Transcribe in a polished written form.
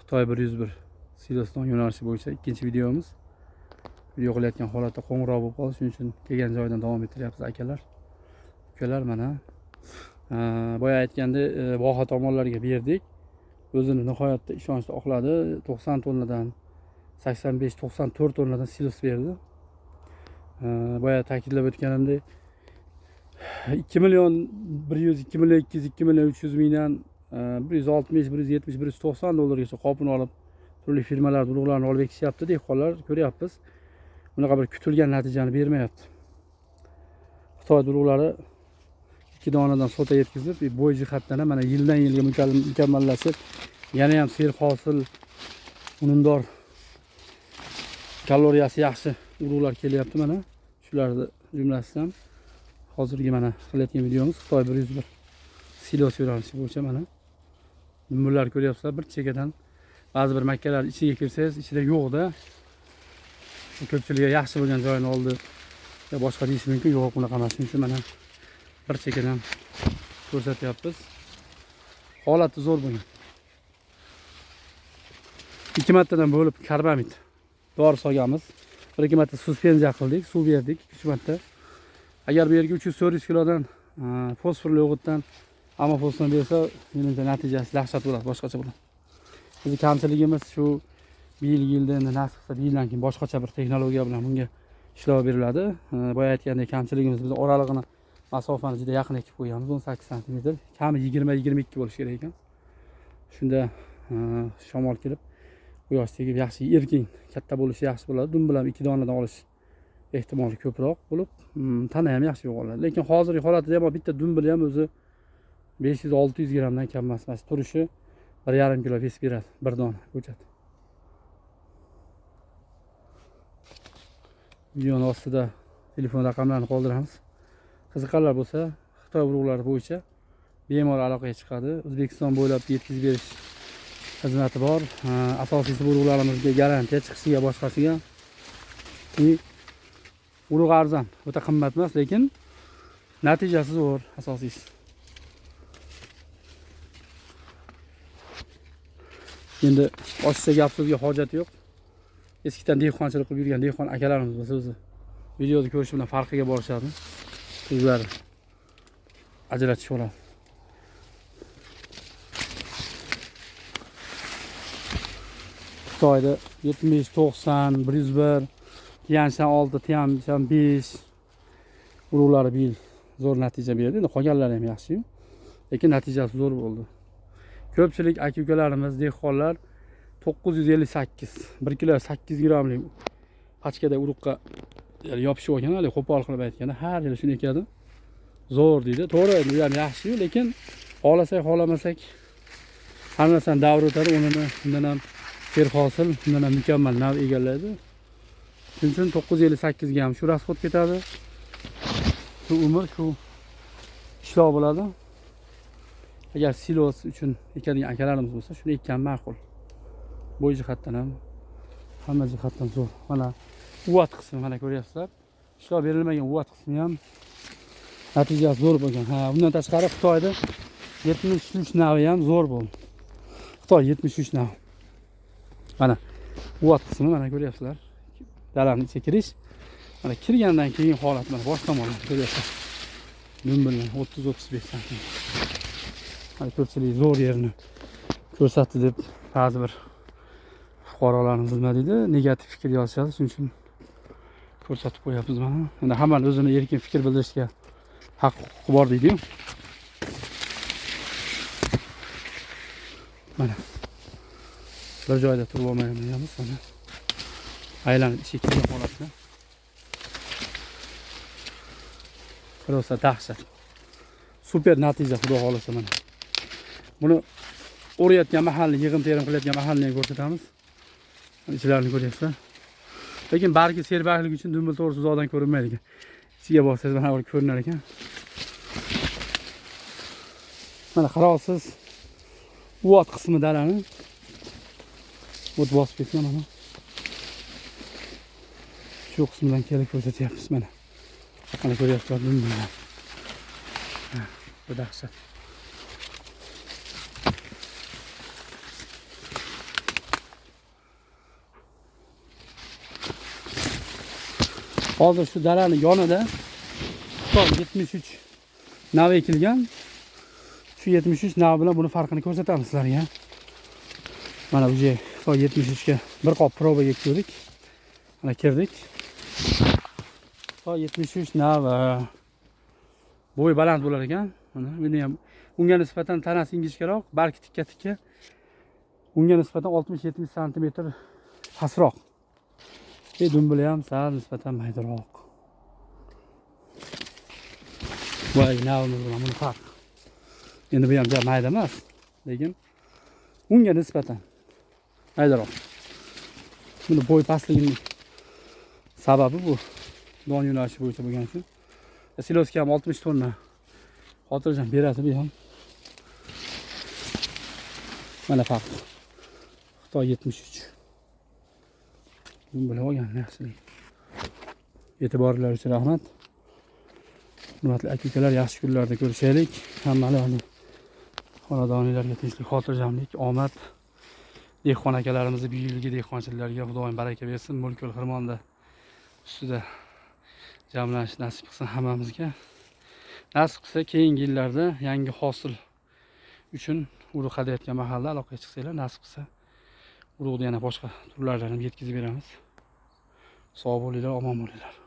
Xitoy 101 silosdan yo'nalishi bo'yicha ikkinchi videomiz. Video qilayotgan holatda qo'ng'iroq bo'lib qoldi, shuning uchun kelgan joydan davom ettiryapmiz akalar. Ukalar mana boya aytganda voha tomonlarga berdik. O'zini nihoyatda ishonchli oqladi. 90 tonnadan 85-94 tonnadan silos berdi. Boya ta'kidlab o'tganimdek 2 million 100, 2 million 200, 2 million 300 mingdan 160, 170, 190 dollargacha qopini olib turli firmalar urug'larni olib ekishyapti. Dehqonlar ko'ryapmiz. Bunaqa bir kutilgan natijani bermayapti. Xitoy urug'lari 2 donadan sota yetkazib, bo'y jihatdan ham mana yildan yilga mukammallashib, yana ham serhosil, unumdor, kaloriyasi yaxshi urug'lar kelyapti mana. Shularni jumlasidan hozirgi mana qilayotgan videomiz Xitoy 101 silos yo'nalishi bo'yicha mana dumbillar ko'ryapsizlar. Bir chekkadan ba'zi bir makkalar ichiga kirsangiz ichida yo'qda. Ko'pchilikga yaxshi bo'lgan joyini oldi yo boshqa deyish mumkin, yo'q unaqa emas. Shuning uchun mana bir chekkadan ko'rsatyapmiz. Holati zo'r bo'lgan. 2 martadan bo'lib karbamid dori solganmiz. 1-2 marta suspenziya qildik, suv berdik 3 marta. Agar bu yerga 300-400 kilodan fosforli o'g'itdan amofosdan bersa, menimcha natijasi dahshat bo'ladi, boshqacha bo'ladi. Bizning kamchiligimiz shu bir yilda endi nasib qilsa bir yildan keyin boshqacha bir texnologiya bilan bunga ishlov beriladi. Boya aytgandek kamchiligimiz biz oralig'ini masofani juda yaqin ekib qo'yganmiz, 18 santimetr, kami 20-22 bo'lishi kerak ekan. Shunda shamol kelib quyosh tegib yaxshi erkin katta bo'lishi yaxshi bo'ladi. Dum bilan 2 donadan olish ehtimoli ko'proq bo'lib, tana ham yaxshi yo'qoladi. Lekin hozirgi holatida ham bitta dumbil ham o'zi 500-600 grammdan kam emas. Mana turishi 1,5 kilo ves beradi bir dona ko'chat. Videoni ostida telefon raqamlarini qoldiramiz. Qiziqqanlar bo'lsa Xitoy urug'lari bo'yicha bemalol aloqaga chiqadi. O'zbekiston bo'ylab yetkazib berish xizmati bor. Asosiysi bu urug'larimizga garantiya chiqishiga boshqasiga. Urug' arzon, o'ta qimmat emas, lekin natijasi zo'r, asosiysi. Endi oshiqcha gap so'zga hojat yo'q. Eskidan dehqonchilik qilib yurgan dehqon akalarimiz bo'lsa o'zi videoda ko'rish bilan farqiga borishadi. O'zlari ajratishib oladi. Xitoyda 70, 90, 101, Tianshan 6, Tianshan 5 urug'lari bir yil zo'r natija berdi. Endi qolganlari ham yaxshi-yu, lekin natijasi zo'r bo'ldi. Ko'pchilik aka-ukalarimiz, dehqonlar 958, 1 kilo 8 grammlik pachkada urug'ga yopishib olgan, hali qo'pol qilib aytganda har yili shuni ekadi. Zo'r deydi. To'g'ri, bu ham yaxshi-yu, lekin xohlasak, xohlamasak har narsani davri o'tadi, unini undan ham serhosil, undan ham mukammal nav egallaydi. Shuning uchun 958 ga ham shu rasxod ketadi. Shu umr, shu ishlov bo'ladi. Agar silos uchun ekadigan akalarimiz bo'lsa, shuni ekkan ma'qul. Bo'y jihatdan ham, hamma jihatdan zo'r. Mana uvat qismi mana ko'ryapsizlar. Ishlov berilmagan uvat qismi ham natijasi zo'r bo'lgan. Ha, undan tashqari Xitoyda 73 navi ham zo'r bo'ldi. Xitoy 73 navi. Mana uvat qismi mana ko'ryapsizlar. Dalaning ichiga kirish. Mana kirgandan keyin holat mana bosh tomondan ko'ryapsizlar. Dumbillar 30-35 santimetr. Mana ko'pchilik zo'r yerini ko'rsatdi deb ba'zi bir fuqarolarimiz nima deydi, negativ fikr yozishadi. Shuning uchun ko'rsatib qo'yapmiz mana. Endi hammani o'zini erkin fikr bildirishga haq huquqi bor deydi-yu. Mana bir joyda turib olmaymiz mana. Aylanib ichiga kirgan holatda. Rosa dahshat. Super natija xudo xolasa mana. Buni o'rayotgan mahalni, yig'im terim qilayotgan mahalni ham ko'rsatamiz. Ichilarini ko'ryapsizlar. Lekin bargi serbarglik uchun dumbil to'g'risi uzoqdan ko'rinmaydi ekan. Ichiga borsangiz mana bu ko'rinar ekan. Mana qarorsiz uvat qismi dalani o't bosib ketgan mana. Shu qismidan kelib ko'rsatyapmiz mana. Mana ko'ryapsizlar dumbillar. Bu dahshat. Hozir shu darani yonida Xitoy 73 nav ekilgan. Shu 73 nav bilan buni farqini ko'rsatamiz sizlarga. Mana bu Xitoy 73 ga bir qop probaga ekdik. Mana kirdik. Xitoy 73 nav bo'yi baland bo'lar ekan. Mana buni ham unga nisbatan tanasi ingichkaroq, bargi tikka tikka. Unga nisbatan 60-70 santimetr pastroq. Dumbili ham sal nisbatan maydaroq. Voy, navimiz bilan buni farq. Endi bu ham juda mayda emas, lekin unga nisbatan maydaroq. Buni bo'y pastligining sababi bu don yo'nalishi bo'yicha bo'lgani uchun. Siloska ham 60 tonna xotirjam beradi bu ham. Mana farq. Xitoy 73. Buni bilib olgan yaxshilik. E'tiborlar uchun rahmat. Hurmatli aka-ukalar, yaxshi kunlarda ko'rishaylik. Hammalarni xonadoninglarga tinchlik, xotirjamlik, omad. Dehqon akalarimizni bu yilgi dehqonchiliklarga Xudoyim baraka bersin. Mo'lkul xirmonda ustida jamlanish nasib qilsin hammamizga. Nasib qilsa keyingi yillarda yangi hosil uchun urug' hadayotgan mahalda aloqaga chiqsanglar, nasib qilsa urug'ni yana boshqa turlardan ham yetkazib beramiz. Sog' bo'linglar, omon bo'linglar.